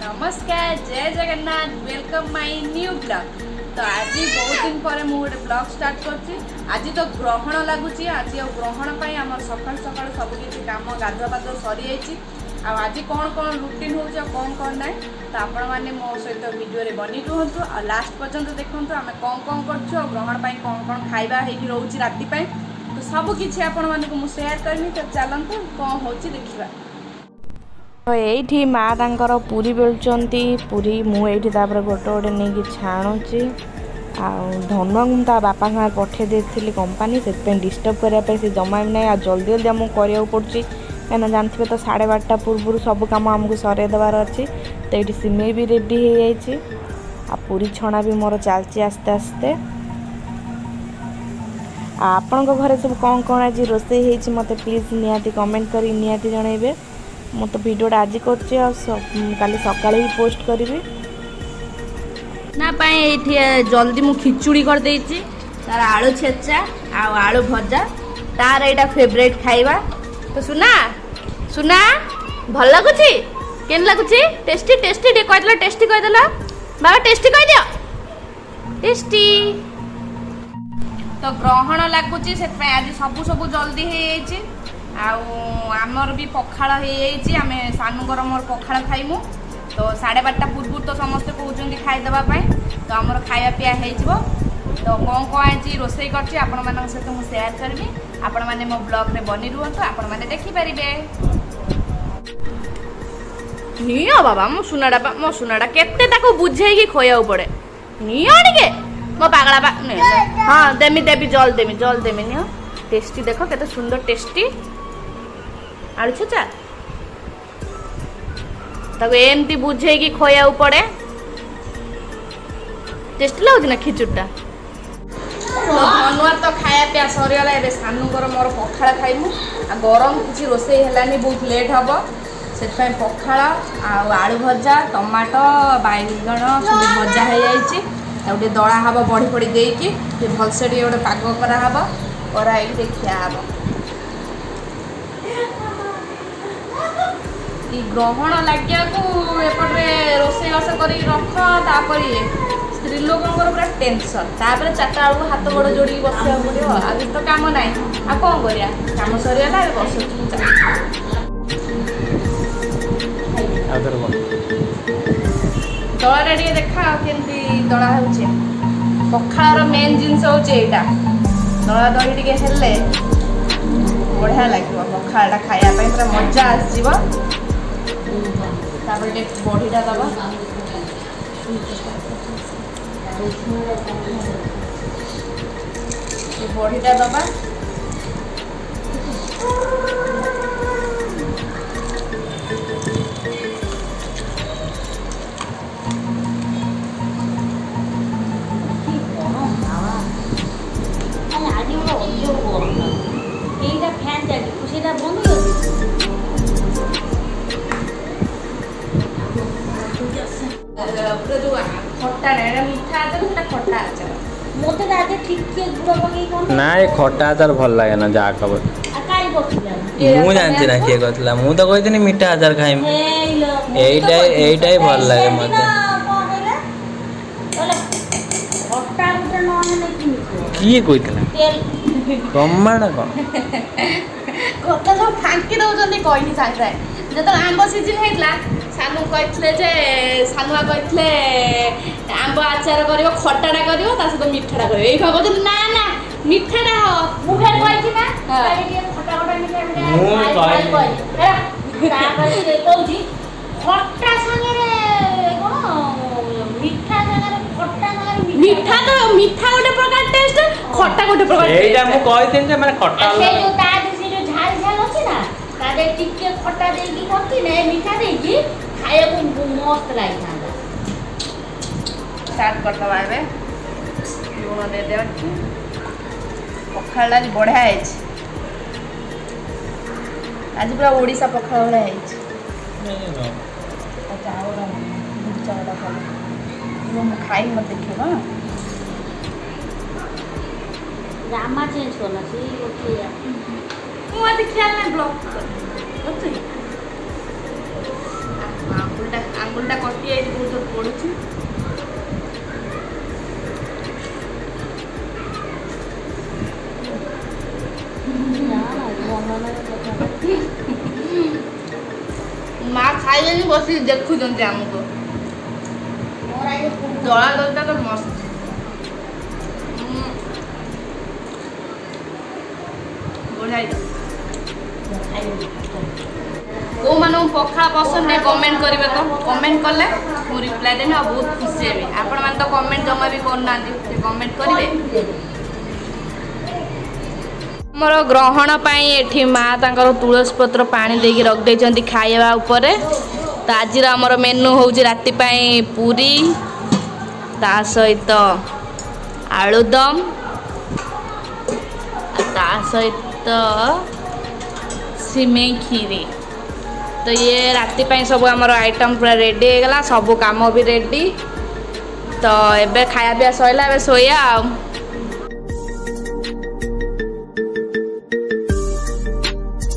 ନମସ୍କାର, ଜୟ Jagannath. Welcome my new vlog. ତ ଆଜି ବହୁତ ଦିନ ପରେ ମୁଁ ଗୋଟେ ବ୍ଲଗ୍ ଷ୍ଟାର୍ଟ କରୁଛି। ଆଜି ତ ଗ୍ରହଣ ଲାଗୁଛି ଆଜି, ଆଉ ଗ୍ରହଣ ପାଇଁ ଆମର ସକାଳୁ ସକାଳୁ ସବୁ କିଛି କାମ, ଗାଧୁଆ ପାଧୁଆ ସରିଯାଇଛି। ଆଉ ଆଜି କ'ଣ କ'ଣ ରୁଟିନ୍ ହେଉଛି ଆଉ କ'ଣ କ'ଣ ନାହିଁ, ତ ଆପଣମାନେ ମୋ ସହିତ ଭିଡ଼ିଓରେ ବନି ରୁହନ୍ତୁ ଆଉ ଲାଷ୍ଟ ପର୍ଯ୍ୟନ୍ତ ଦେଖନ୍ତୁ ଆମେ କ'ଣ କ'ଣ କରୁଛୁ ଆଉ ଗ୍ରହଣ ପାଇଁ କ'ଣ କ'ଣ ଖାଇବା ହେଇକି ରହୁଛି ରାତି ପାଇଁ। ତ ସବୁ କିଛି ଆପଣମାନଙ୍କୁ ମୁଁ ସେୟାର କରିବି। ତ ଚାଲନ୍ତୁ, କ'ଣ ହେଉଛି ଦେଖିବା। ତ ଏଇଠି ମା ତାଙ୍କର ପୁରୀ ବେଲୁଛନ୍ତି ପୁରୀ, ମୁଁ ଏଇଠି ତାପରେ ଗୋଟେ ଗୋଟେ ନେଇକି ଛାଣୁଛି। ଆଉ ଧନୁଆକୁ ମୁଁ ତା ବାପା ସାଙ୍ଗରେ ପଠେଇ ଦେଇଥିଲି କମ୍ପାନୀ, ସେଥିପାଇଁ ଡିଷ୍ଟର୍ବ କରିବା ପାଇଁ ସେ ଜମା ବି ନାହିଁ। ଆଉ ଜଲ୍ଦି ଜଲ୍ଦି ଆମକୁ କରିବାକୁ ପଡ଼ୁଛି, କାହିଁକିନା ଜାଣିଥିବେ ତ 12:30 ପୂର୍ବରୁ ସବୁ କାମ ଆମକୁ ସରେଇ ଦେବାର ଅଛି। ତ ଏଇଠି ସିମେଇ ବି ରେଡ଼ି ହେଇଯାଇଛି ଆଉ ପୁରୀ ଛଣା ବି ମୋର ଚାଲିଛି ଆସ୍ତେ ଆସ୍ତେ। ଆଉ ଆପଣଙ୍କ ଘରେ ସବୁ କ'ଣ କ'ଣ ଆଜି ରୋଷେଇ ହେଇଛି, ମୋତେ ପ୍ଲିଜ୍ ନିହାତି କମେଣ୍ଟ କରି ନିହାତି ଜଣାଇବେ। ମୁଁ ତ ଭିଡ଼ିଓଟା ଆଜି କରୁଛି ଆଉ କାଲି ସକାଳେ ହିଁ ପୋଷ୍ଟ କରିବି। ନା ପାଇଁ ଏଇଠି ଜଲ୍ଦି ମୁଁ ଖିଚୁଡ଼ି କରିଦେଇଛି, ତାର ଆଳୁ ଛେଚା ଆଉ ଆଳୁ ଭଜା, ତାର ଏଇଟା ଫେଭରେଟ୍ ଖାଇବା। ତ ସୁନା, ସୁନା, ଭଲ ଲାଗୁଛି? କେମିତି ଲାଗୁଛି? ଟେଷ୍ଟି, ଟେଷ୍ଟି ଟିକେ କହିଦେଲ, ଟେଷ୍ଟି କହିଦେଲ ବାବା, ଟେଷ୍ଟି କହିଦିଅ, ଟେଷ୍ଟି। ତ ଗ୍ରହଣ ଲାଗୁଛି, ସେଥିପାଇଁ ଆଜି ସବୁ ସବୁ ଜଲ୍ଦି ହେଇଯାଇଛି। ଆଉ ଆମର ବି ପଖାଳ ହେଇଯାଇଛି। ଆମେ ସାନୁଙ୍କର ମୋର ପଖାଳ ଖାଇମୁ। ତ 12:30 ପୂର୍ବରୁ ତ ସମସ୍ତେ କହୁଛନ୍ତି ଖାଇଦେବା ପାଇଁ, ତ ଆମର ଖାଇବା ପିଇବା ହେଇଯିବ। ତ କ'ଣ କ'ଣ ଆଜି ରୋଷେଇ କରିଛି, ଆପଣମାନଙ୍କ ସହିତ ମୁଁ ସେୟାର କରିବି। ଆପଣମାନେ ମୋ ବ୍ଲଗ୍ରେ ବନି ରୁହନ୍ତୁ, ଆପଣମାନେ ଦେଖିପାରିବେ। ନିଅ ବାବା, ମୋ ସୁନାଟା ବା, ମୋ ସୁନାଟା। କେତେ ତାକୁ ବୁଝେଇକି ଖୋଇବାକୁ ପଡ଼େ। ନିଅ ଟିକେ ମୋ ପାଗଳା ବା, ନେ, ନେ। ହଁ, ଦେମି ଦେବି, ଜଲ୍ ଦେମି, ଜଲ୍ ଦେମି, ନିଅ। ଟେଷ୍ଟି ଦେଖ, କେତେ ସୁନ୍ଦର ଟେଷ୍ଟି ଆଳୁ ଛେଚା। ତାକୁ ଏମିତି ବୁଝେଇକି ଖୋଇବାକୁ ପଡ଼େ। ଟେଷ୍ଟି ଲାଗୁଛି ନା ଖିଚୁଡ଼ିଟା? ଧନୁଆର ତ ଖାଇବା ପିଇବା ସରିଗଲା। ଏବେ ସାନୁଙ୍କର ମୋର ପଖାଳ ଖାଇମୁ। ଆଉ ଗରମ କିଛି ରୋଷେଇ ହେଲାନି, ବହୁତ ଲେଟ୍ ହବ, ସେଥିପାଇଁ ପଖାଳ ଆଉ ଆଳୁ ଭଜା, ଟମାଟୋ ବାଇଗଣ ସବୁ ଭଜା ହେଇଯାଇଛି। ତାକୁ ଟିକେ ଦଳା ହବ, ବଢ଼ି ଫଡ଼ି ଦେଇକି ଟିକେ ଭଲସେ ଟିକେ ଗୋଟେ ପାଗ କରାହବ, କରା ହେଇକି ଟିକେ ଖିଆ ହବ। ଏଇ ଗ୍ରହଣ ଲାଗିବାକୁ ଏପଟରେ ରୋଷେଇବାସ କରିକି ରଖ, ତାପରେ ଇଏ ସ୍ତ୍ରୀ ଲୋକଙ୍କର ପୁରା ଟେନସନ୍। ତାପରେ 4ଟା ବେଳକୁ ହାତ ଗୋଡ଼ ଯୋଡ଼ିକି ବସିବାକୁ ପଡ଼ିବ। ଆଉ କିଛି ତ କାମ ନାହିଁ, ଆଉ କ'ଣ କରିବା? କାମ ସରିଗଲା, ଏବେ ବସୁଛୁ। ଚାଲ। ଆଉ ଥରେ କହ। ଦଳାଟା ଟିକେ ଦେଖା କେମିତି ଦଳା ହେଉଛି। ପଖାଳର ମେନ୍ ଜିନିଷ ହେଉଛି ଏଇଟା, ଦଳା ଦଳି ଟିକେ ହେଲେ ବଢ଼ିଆ ଲାଗିବ ପଖାଳଟା ଖାଇବା ପାଇଁ, ପୁରା ମଜା ଆସିଯିବ। ତାପରେ ଟିକେ ବଢ଼ିଟା ଦବା। ଟିକେ ବଢ଼ିଟା ଦବା। কি গরম হাওয়া! আরে, আজ আমার অজব গরম লাগছে। এইটা ফ্যান চালিয়ে সেটা বন্ধ হয়ে যাচ্ছে। ପୁରା ଯୋଉ ଖଟା ନାହିଁ, ଏଇଟା ମିଠା ଆଚାର, ସେଟା ଖଟା ଆଚାର। ମତେ ତ ଆଗେ ଟିକେ ଗୁଡ଼ ପକେଇ କଣ ନା, ଏ ଖଟା ଆଚାର ଭଲ ଲାଗେ ନା, ଯାହା ଖବର। ଆଉ କାଇଁ କରିଥିଲା? ମୁଁ ଜାଣିଛି ନା କିଏ କରିଥିଲା। ମୁଁ ତ କହିଥିଲି ମିଠା ଆଚାର ଖାଇମି। ହେଇଲୋ। ଏଇଟା, ଏଇଟା ହିଁ ଭଲ ଲାଗେ ମତେ। କଣ କହିଲା? କହିଲା ଖଟା ଗୋଟେ ନହେଲେ କେମିତି ହବ? କିଏ କହିଥିଲା? ତେଲ। ପ୍ରମାଣ କଣ? କଥା ସବୁ ଫାଙ୍କି ଦଉଛନ୍ତି କହିନି ସାଙ୍ଗେ ସାଙ୍ଗେ। ଯେତେବେଳେ ଆମ୍ବ ସିଜିନ୍ ହେଇଥିଲା, ସାନୁ କହିଥିଲେ ଯେ, ସାନୁଆ କହିଥିଲେ ଆମ୍ବ ଆଚାର କରିବ, ଖଟାଟା କରିବ, ତା ସହିତ ମିଠାଟା କରିବ। ଏଇ କହୁଛନ୍ତି ନା ନା, ମିଠାଟା ହବ। ମୁଁ ଫେର କହିଛି ନା? ହଁ। କାଲି ଟିକେ ଖଟା ଖଟା ମିଠା ମିଠା ମୁଁ ଖାଇ ଖାଇ କହିଲି। କହିଲି ହେଲା। ତାପରେ ସେ କହୁଛି ଖଟା ସାଙ୍ଗରେ କଣ, ମିଠା ସାଙ୍ଗରେ ଖଟା ସାଙ୍ଗରେ ମିଠା ତ ମିଠା ଗୋଟେ ପ୍ରକାର ଟେଷ୍ଟ, ଖଟା ଗୋଟେ ପ୍ରକାର ଏଇଟା ଟେଷ୍ଟ। ମୁଁ କହିଥିଲି ଯେ ମାନେ ଖଟା ଆଉ ସେ ଅଲଗା। ଯୋଉ ତା ଦେହରେ ସେ ଯୋଉ ଝାଲ ଝାଲ ଅଛି ନା, ତା ଦେହରେ ଟିକେ ଖଟା ଦେଇକି କରିଥିଲେ, ମିଠା ଦେଇକି ଖାଇବାକୁ ମସ୍ତ ଲାଗିଥାନ୍ତା। ଷ୍ଟାର୍ଟ କରିଦେବା ଏବେ। ଲୁଣ ଦେଇଦେବା। ପଖାଳଟା ଆଜି ବଢ଼ିଆ ହେଇଛି, ଆଜି ପୁରା ଓଡ଼ିଶା ପଖାଳ ଭଳିଆ ହେଇଛି। ଚାଉଳ ଚାଉଳଟା ଭଲ। ମୁଁ ଖାଇକି ମୋତେ ଦେଖିବ। ରାମା ଚେଞ୍ଜ କଲା ସେଇ ଗୋଟେ। ମୁଁ ଆଜି ଖିଆଲ ନାହିଁ ବ୍ଲଗ୍ କରୁଛି। ଆଙ୍ଗୁଳିଟା ଆଙ୍ଗୁଳିଟା କଟି ଯାଇଛି, ବହୁତ ଜୋର ପୋଡ଼ୁଛି। ନା ନା, ମନ ନାହିଁ କଥା। ମା ଖାଇବେନି, ବସିକି ଦେଖୁଛନ୍ତି ଆମକୁ। ମୋର ଆଜି ଦଳା ଦଳିଟା ତ ମସ୍ତ। ବଢ଼ିଆ ହେଇଛି। ଖାଇବି। କେଉଁମାନଙ୍କୁ ପଖାଳ ପସନ୍ଦ ଟିକେ କମେଣ୍ଟ କରିବେ ତ। କମେଣ୍ଟ କଲେ ମୁଁ ରିପ୍ଲାଏ ଦେବି ଆଉ ବହୁତ ଖୁସି ହେବି। ଆପଣମାନେ ତ କମେଣ୍ଟ ଜମା ବି କରୁନାହାନ୍ତି, ସେ କମେଣ୍ଟ କରିବେ। ଆମର ଗ୍ରହଣ ପାଇଁ ଏଠି ମା ତାଙ୍କର ତୁଳସୀ ପତ୍ର ପାଣି ଦେଇକି ରଖିଦେଇଛନ୍ତି ଖାଇବା ଉପରେ। ତ ଆଜିର ଆମର ମେନୁ ହେଉଛି ରାତି ପାଇଁ ପୁରୀ, ତା ସହିତ ଆଳୁଦମ, ତା ସହିତ ସିମେଇ କ୍ଷୀରି। ତ ଇଏ ରାତି ପାଇଁ ସବୁ ଆମର ଆଇଟମ୍ ପୁରା ରେଡ଼ି ହେଇଗଲା, ସବୁ କାମ ବି ରେଡ଼ି। ତ ଏବେ ଖାଇବା ପିଇବା ସରିଲା, ଏବେ ଶୋଇବା ଆଉ।